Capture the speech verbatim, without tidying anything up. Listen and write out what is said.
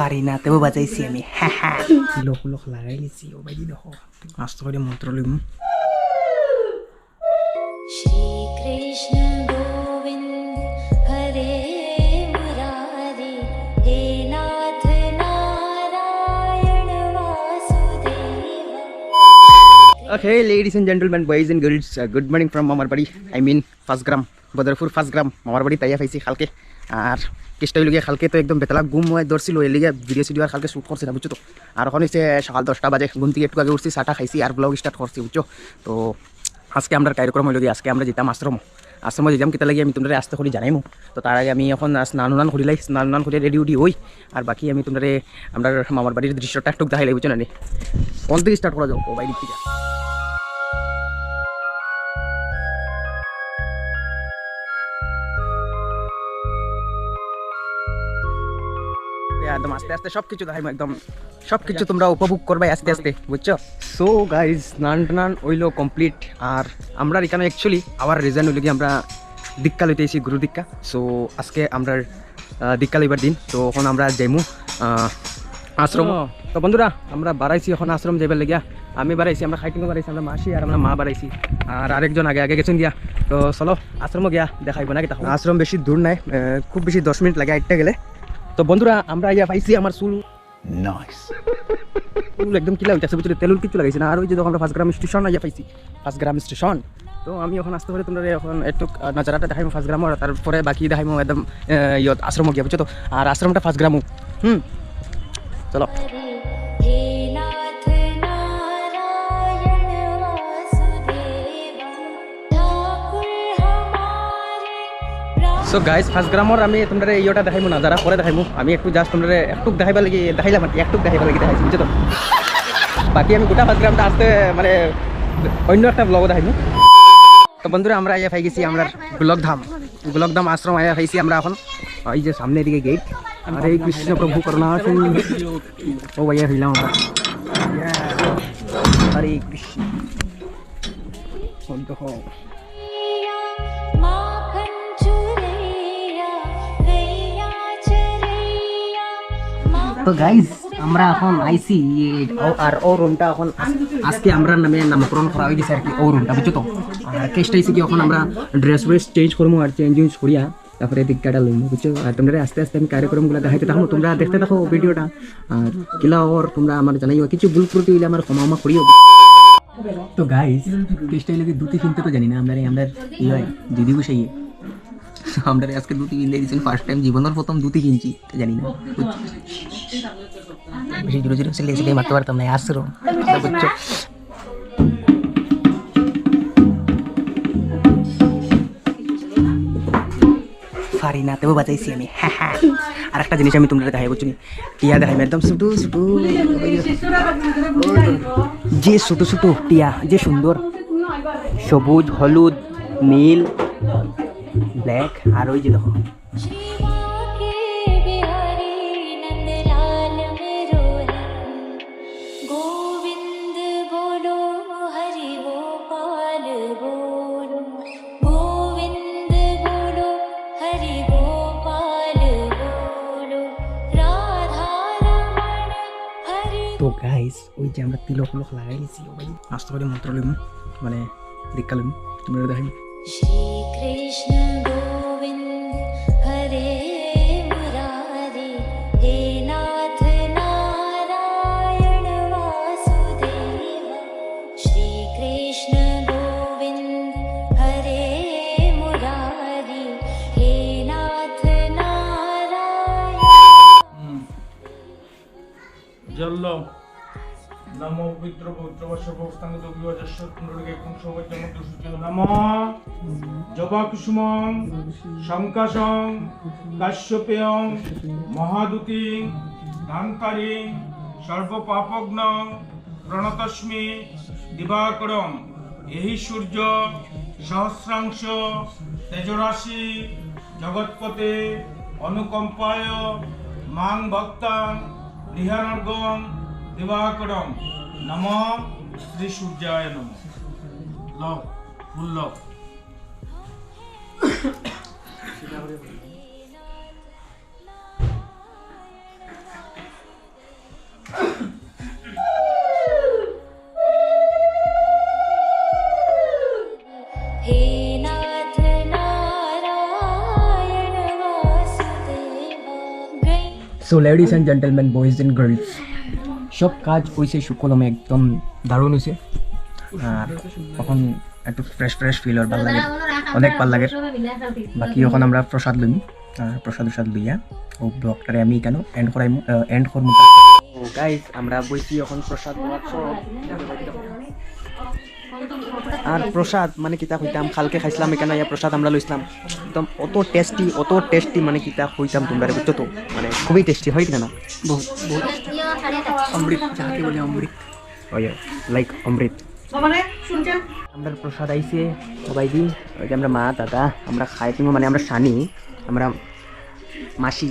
পারি না, তেও বাজাইছি আমি। তিলক উলক লাগাই নিছি, ও ভাই দেখো। আস্তে করে মন্ত্র লইমু। শ্রীকৃষ্ণ গোবিন্দ হরে মুরারি, হে নাথ নারায়ণ Basudeb. Okay, ladies and gentlemen, boys and girls, uh, good morning from মামার বাড়ি, I mean পাঁচগ্রাম, বদরপুর পাঁচগ্রাম, মামার বাড়িত আইয়া পাইছি কালকে। আর কেসটা অইল গিয়া, কালকে তো একদম বেতালা ঘুম অয় ধরছিল, এর লিগে ভিডিও সিডিও আর কালকে শ্যুট করছি না, বুঝছো তো। আর অখন অইছে সকাল দশটা বাজে, ঘুম থাকি একটু আগে উঠছি, চাটা খাইছি আর ব্লগ স্টার্ট করছি, বুঝছো তো। আজকে আমরার কার্যক্রম অইল গিয়া, আজকে আমরা যাইতাম আশ্রম। আশ্রমো যাইতাম কিতা লাগি আমি তুমরারে আস্তে করি জানাইমু। তো তার আগে আমি অখন স্নান উনান করিলাই, স্নান উনান করিয়া রেডি উডি অই। আর বাকি আমি তুমরারে আমরার মামার বাড়ির দৃশ্যটা একটুক দেখাইলাই, বুঝছো না নি? কোন দিকে স্টার্ট করা যাও? ও বাইরে থেকে। একদম আস্তে আস্তে সব কিছু দেখাইমু, একদম সব কিছু তুমরা উপভোগ করবায় আস্তে আস্তে, বুঝছো? So guys, স্নান টান অইল কমপ্লিট। আর আমরার ইখানো actually আওয়ার reason অইল গিয়া আমরা দীক্ষা লইতে আইছি, গুরু দীক্ষা। So আজকে আমরার, আহ, দীক্ষা লইবার দিন। তো অখন আমরা যাইমু, আহ, আশ্রম। ও। তো বন্ধুরা, আমরা বারাইছি অখন আশ্রম যাইবার লাগিয়া। আমি বারাইছি, আমরা খাইটিংও বারাইছি, আমরা মাসি আর আমরা মা বারাইছি। আর আরেকজন আগে আগে গেছইন গিয়া। তো চলো, আশ্রমো গিয়া দেখাইব না কিতা। আশ্রম বেশি দূর নায়, আহ, খুব বেশি দশ মিনিট লাগে আইটতে গেলে। তো বন্ধুরা, আমরা আইয়া পাইছি আমার চুল। নাইস। চুল একদম কিলা অইতাছে, বুঝছো? তেল উল কিচ্ছু লাগাইছি না। আর ওই যে দেখো আমরা পাঁচগ্রাম স্টেশন আইয়া পাইছি, পাঁচগ্রাম স্টেশন। তো আমি অখন আস্তে করি তুমরারে অখন একটু, আহ, নাজারাটা দেখাইমু পাঁচগ্রামর, তারপরে বাকি দেখাইমু একদম, আহ, ইয়ত আশ্রমো গিয়া, বুঝছো তো? আর আশ্রমটা পাঁচগ্রামো। হুম, চলো। So guys, পাঁচগ্রামর আমি তুমরারে ইয়েটা দেখাইমু না, যারা পরে দেখাইমু, আমি একটু just তুমরারে একটুক দেখাইবার লাগি দেখাইলাম আর কি, একটুক দেখাইবার লাগি দেখাইছি, বুঝছো তো? বাকি আমি গোটা পাঁচগ্রামটা আস্তে মানে অন্য একটা ব্লগো দেখাইমু। তো বন্ধুরা, আমরা আইয়া পাই গেছি আমরার গোলক ধাম, গোলক ধাম আশ্রম আইয়া পাইছি আমরা অখন। এই যে সামনে এদিকে গেট। হরে কৃষ্ণ প্রভু করুণা সিন্ধু। ও ভাইয়া, হইলাম আমরা। হরে কৃষ্ণ। তো গাইস, আমরা অখন আইছি, ও, আর ও রুমটা অখন আজ-, আজকে আমরার নামে নামকরণ করা অই গেছে আর কি, ও রুমটা, বুঝছো তো? আর কেসটা অইছে কি, অখন আমরা ড্রেস ফ্রেস চেঞ্জ করমু আর চেঞ্জ উঞ্জ করিয়া তারপরে দীক্ষাটা লইমু, বুঝছো? আর তুমরারে আস্তে আস্তে আমি কার্যক্রমগুলা দেখাইতে থাকমু, তুমরা দেখতে থাকো ভিডিওটা। আর কিলা অর তুমরা আমারে জানাইও, কিছু ভুল ত্রুটি অইলে আমারে ক্ষমা উমা করিও। তো গাইস, কেসটা অইল কি, ধুতি কিনতে তো জানি না আমরা, আমরা ইয়ে হয়, দিদি গুসাইয়ে আমরারে আজকে ধুতি কিনতে দিয়েছেন, ফার্স্ট টাইম জীবনর প্রথম ধুতি কিনছি, তো জানি না। বেশি জোরে জোরে সিলাই সিলাই মারতে পারতাম না, আশ্রম, বুঝছো? পারি না, তেও বাজাইছি আমি। আর একটা জিনিস আমি তুমরারে দেখাই, বুঝছো নি? টিয়া দেখাই, একদম ছোট ছোট, যে ছোট ছোট টিয়া, যে সুন্দর, সবুজ, হলুদ, নীল, ব্ল্যাক, আর ওই যে দেখো। গোবিন্দ বলো, হরি গোপাল বলো, গোবিন্দ বলো, হরি গোপাল বলো, রাধা রমণ হরি। তো গাইস, ওই যে আমরা তিলক উলক লাগাই নিছি, ও ভাই, আস্তে করে মন্ত্র লইমু, মানে দীক্ষা লইমু, তুমরারে দেখাই। শ্রীকৃষ্ণ গোবিন্দ হরে মুরারি, হে নাথ নারায়ণ বাসুদেব। শ্রীকৃষ্ণ গোবিন্দ হরে মুরারি, হে নাথ নারায়ণ। জল লও। নমো পবিত্র পবিত্র বর্ষ প্রস্থাঙ্গ দবিও যশ কুণ্ডলিকে কুং সময় মধ্যসূচি নমঃ। জবা কুসুমং শঙ্কাশং কাশ্যপেয়ং মহাদুতিং ধান্তারিং সর্বপাপঘ্নং প্রণতস্মি দিবাকরম। এই সূর্য সহস্রাংশ তেজরাশি জগৎপতে অনুকম্পায় মাং ভক্তাং গৃহাণার্ঘ্যং দিবাকরম। নমঃ শ্রী সূর্যায় নমঃ। লও, ফুল লও। তো ladies and gentleman, boys and girls, সব কাজ অইছে সুকলমে, একদম দারুণ অইছে। আর এখন একটু ফ্রেশ ফ্রেশ ফিল অর, ভালা লাগে, অনেক ভালা লাগে। বাকি এখন আমরা প্রসাদ লইমু, আর প্রসাদ উসাদ লইয়া ও ব্লগটারে আমি এখানো এন্ড করাইমু, এন্ড করমু। তো গাইস, আমরা বইছি এখন প্রসাদ নেওয়ার সময়। আর প্রসাদ মানে কিতা কইতাম, কালকে খাইছিলাম এখানো আইয়া প্রসাদ আমরা লইছিলাম, একদম অত টেস্টি, অত টেস্টি মানে কিতা কইতাম তুমরারে, বুঝছো তো, মানে খুবই টেস্টি, হয় কিনা না? বহুত, বহুত। অমৃত, যাহাকে বলে অমৃত। ওই, লাইক অমৃত। আমরা প্রসাদ আইছে, সবাই দি, ওই যে আমরা মা, দাদা, আমরা খাই তুমি মানে আমরা সানি, আমরা মাসি।